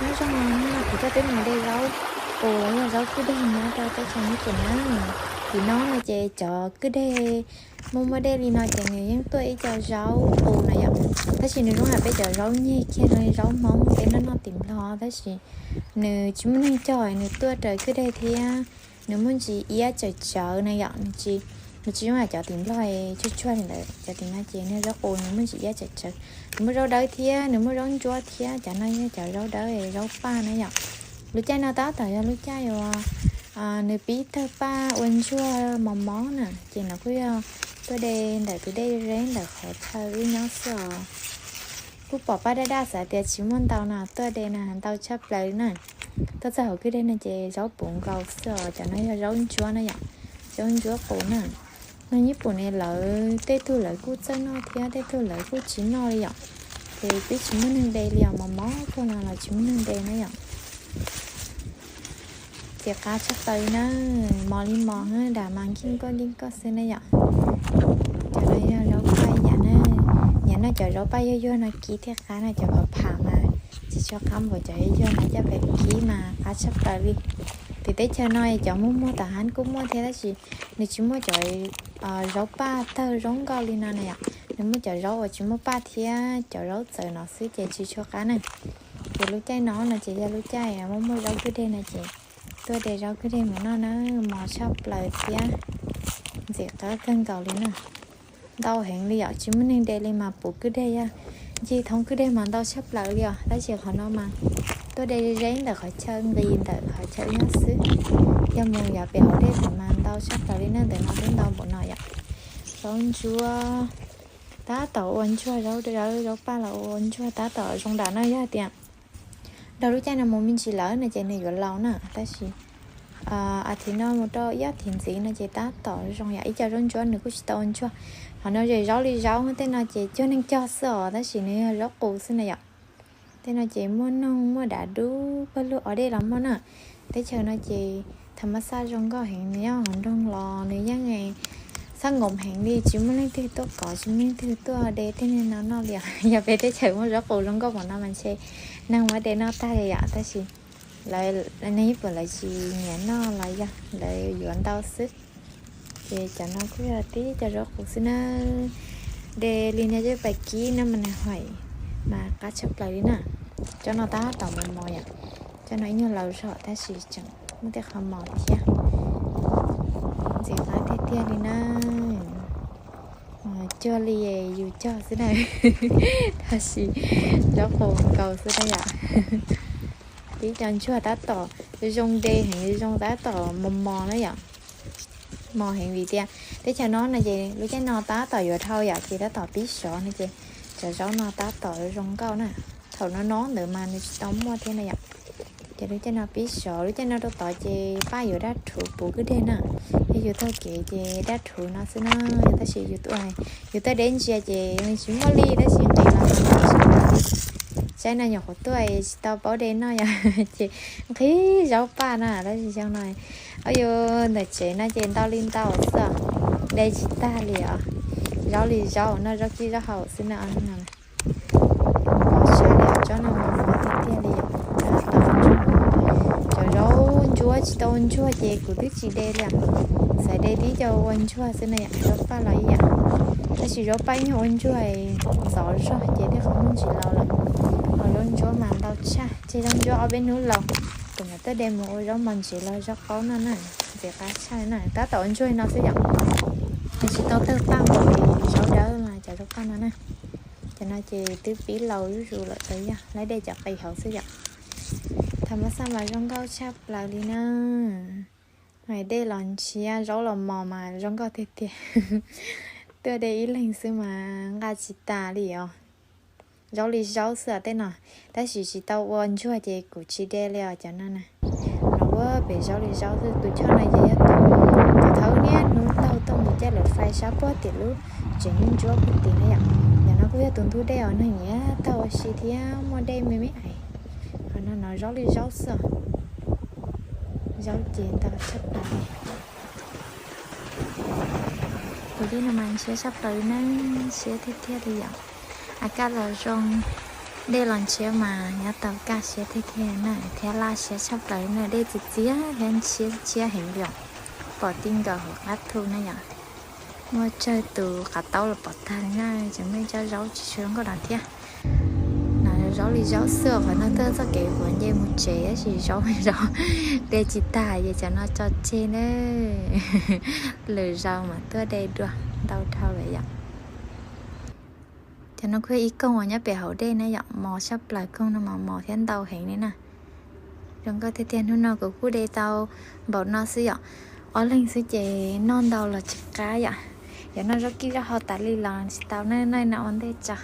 Nyob zoo, hnub no kuv coj peb mus de zaub qus los yog zaub kwj deg nyob rau teb chaws Nyab Laj na. Tim no no ces cov kwj deg, muaj muaj dej li no ces nws yeej tuaj ib co zaub qus na yom. Tab sis nws zoo yam peb cov zaub nyeg kiag zoo li zaub Hmoob peb noj noj tim Nplog, tab sis nws tsis muaj neeg cog, nws tuaj raws kwj deg thiab nws muaj ntsis iab tsawv tsawv na yom. Nws tsis, nws tsis zoo yam cov tim Nplog tsuag tsuag li ntawd. Cov tim no ces nws zaub qus nws muaj ntsis iab tsawv tsawv, nws muaj zaub dawb thiab nws muaj zaub ntsuab thiab. Cov no yog cov zaub dawb, zaub paj na yom. Lub caij no tab tom yog lub caij uas nws pib tawg paj ua ntsuag mos mos na, ces no kuj yog tuaj de ntawm tus dej ze ntawm qhov chaw wb nyob xwb os. Kuj pom paj daj daj xav tias tsis muaj ntau no, tuaj de no ntau tshaj plaws li na. Tuaj txog hauv kwj deg no ces zaub puv nkaus xwb os. Cov no yog zaub ntsuab na yom, zaub ntsuab qus na. No Nyij Pooj ne lawv tej tug lawv kuj txawj noj thiab tej tug lawv kuj tsis noj li yom. Ces twb tsis muaj neeg de li os, mos mos kawg no los tsis muaj neeg de na yom. Ces qab tshaj plaws li na, mos li mos, dag mas nkij nkoj nkij nkoj xwb na yom. Cov no yog zaub paj yam na, yam no cov zaub paj yuag yuag no kib thiaj qab na, cov phav phav mas tsis tshua qab npaum, cov yuag yuag no coj pem kib mas qab tshaj plaws li. Tim teb chaws no cov muag muag tom hab kuj muaj thiab tab sis nws tsis muaj cov zaub paj tawg zoo nkauj li no na yom. Nws muaj cov zaub uas tsis muaj paj thiab cov zaub txawv no xwb ces tsis tshua qab na. Ces lub caij no no ces yog lub caij muaj muaj zaub kwj deg no ces tuaj de zaub kwj deg mus noj na, mos tshaj plaws thiab ntxim qab kawg nkaus li na. Ntau heev li yom, tsis muaj neeg de li mas puv kwj deg yog ncig thoob kwj deg mas ntau tshaj plaws li os. Tab sis qhov no mas tuaj de ze ze ntawm qhov chaw nqis ntawm qhov chaw nyob xwb. Yog mus yov pem hauv dej ntawd mas ntau tshaj plaws li na, ntawm no twb ntau npaum no yom. Zaub ntsuab, tab tom ua ntsuag, zaub dawb zaub paj los ua ntsuag tab tom zoo dam no. Yog tias dhau lub caij no mus me ntsis lawm no ces nws yuav laus na, tab sis a thiv no mus rau ib ob thiv ntxiv no ces tab tom zoo yom. Ib co zaub ntsuab nws kuj tsis tau ua ntsuag. Qhov no ces zaub li zaub, tej no ces cog neeg cog xwb os, tab sis nws yog zaub qus xwb na yom. Tej no ces muaj noog muaj dav dub pawg lug, o dej los muaj na. Teb chaws no ces thav mas xaj zoo nkauj heev, nws nyob hauv nroog los nws yeej xab nkoos heev li, tsis muaj leej twg tuaj kov, tsis muaj leej twg tuaj de tej niag no noj li os. Yog peb teb chaws muaj zaub qus zoo nkauj npaum no mas ntshe neeg muab de noj tag li yom, tab sis lawv, neeg Nyij Pooj lawv tsis nyiam noj los yog lawv yuav ntau xwb. Ces cov no kuj yog tib co zaub qus xwb na. De li no coj pem kib no mas nws haim mas qab tshaj plaws li na. Cov no tab tom mos mos yom, cov no ib nyuag laus zog tab sis tseem muaj tej qhov mos thiab. Ntxim qab tiag tiag li na. Cuag li yus cog xwb na, tab sis zaub qus nkaus xwb na yom. Tib co ntsuag tab tom zoo de heev, zoo tab tom mos mos na yom. Mos heev vim tias teb chaws no no ces lub caij no tab tom yuav dhau yom, ces tab tom pib sov no ces cov zaub no tab tom zoo nkauj na. Thaum no no ntawd mas nws tsis tau muaj thiab na yom. Ces lub caij no pib sov, lub caij no rau tod ces paj yuav dab rhuv puv kwj deg na. Yog yus taug kev ces dab rhuv no xwb na. Tab sis yus tuaj, yus tuaj deb ntsia ces tsis muaj li, tab sis nqis los mas tsis muaj li. Saib no nyuam qhuav tuaj tsis tau paub de noj yom, ces nqhis zaub paj na, tab sis xyoo no, o yus ntawm tsev no ces ntau li ntau xwb, de tsis tag li os. Zaub li zaub, noj zaub kib zaub haus xwb na. Pom tshaj li os, tsob no mos mos tiag tiag li yom. Tab tom, cov zaub ntsuab tsis tau ntsuag ces kuv twb tsis de li os. Xav de tib co ua ntsuag xwb na yom, zaub paj los ib yam. Tab sis zaub paj ib nyuag ua ntsuag ntxov zog ces tej qhov muaj ntsis laus lawm. Ho zaub ntsuab mas ntau tshaj, tseg zaub ntsuab ob peb hnub laus, kuv mam tuaj de mus ua zaub mos ntsev los zaub qaub noj na. Ntxim qab tshaj na, tab tom ua ntsuag no xwb yom. Nws tsis tau tawg paj npaum li zaub dawb mas cov zaub paj no na. Cov no ces twb pib laus zuj zus lawm, tau yog lawv de cov qis hauv xwb yom. Thav mas xaj mas zoo nkauj tshaj plaws li na. Hais dej los ntshiab, zaub los mos mas zoo nkauj tiag tiag. Tuaj de ib leeg xwb mas nqa tsis tas li os. Zaub li zaub xwb tej no, tab sis tsis tau ua ntsuag ces kuv tsis de li os cov no na. Los ua pem zaub li zaub xwb, tus choj no ces yog tus, tus thaum niaj hnub taug tuaj mus caij lawv fais sab puag tim lub tsev ntsuab puag tim na yom. Ntawm no kuj yog tus ntug dej os, neeg nyiam taug ua si thiab muaj dej me me ais. Qhov no no zaub li zaub xwb. Zaub ces ntau tshaj plaws li. Tus dej no mas ntshiab tshaj plaws li na, ntshiab tiag tiag li yom. A kaj los zoo, Dej los ntshiab mas nyob tau kaj siab tiag tiag na, thiab laj siab tshaj plaws na, dej txias txias thiab ntshiab ntshiab heev li os. Pom ti nkaus hauv qab thu na yom. Muaj tsawg tus qav taub los pom tag li na, tseem muaj ib tsob zaub tsis tshua zoo nkauj no thiab. No zaub li zaub xwb, qhov no tuaj txoj kev huv nce mus tsev tab sis zaub zaub de tsis tag ces cov no tso tseg na. Lwm zaus mam tuaj de dua, ntau dhau lawm yom. Cov no kuj yog ib koog uas nyob pem hauv dej na yom, mos tshaj plaws, koog no mas mos thiab ntau heev li na. Zoo nkauj tiag tiag, hnub no kuv kuj de tau npaum no xwb yom. Ob leeg xwb ces noj ntau los tsis qab yom. Yog noj zaub kib zaub hau tas li los tsis tau na, noj no ua ntej tso.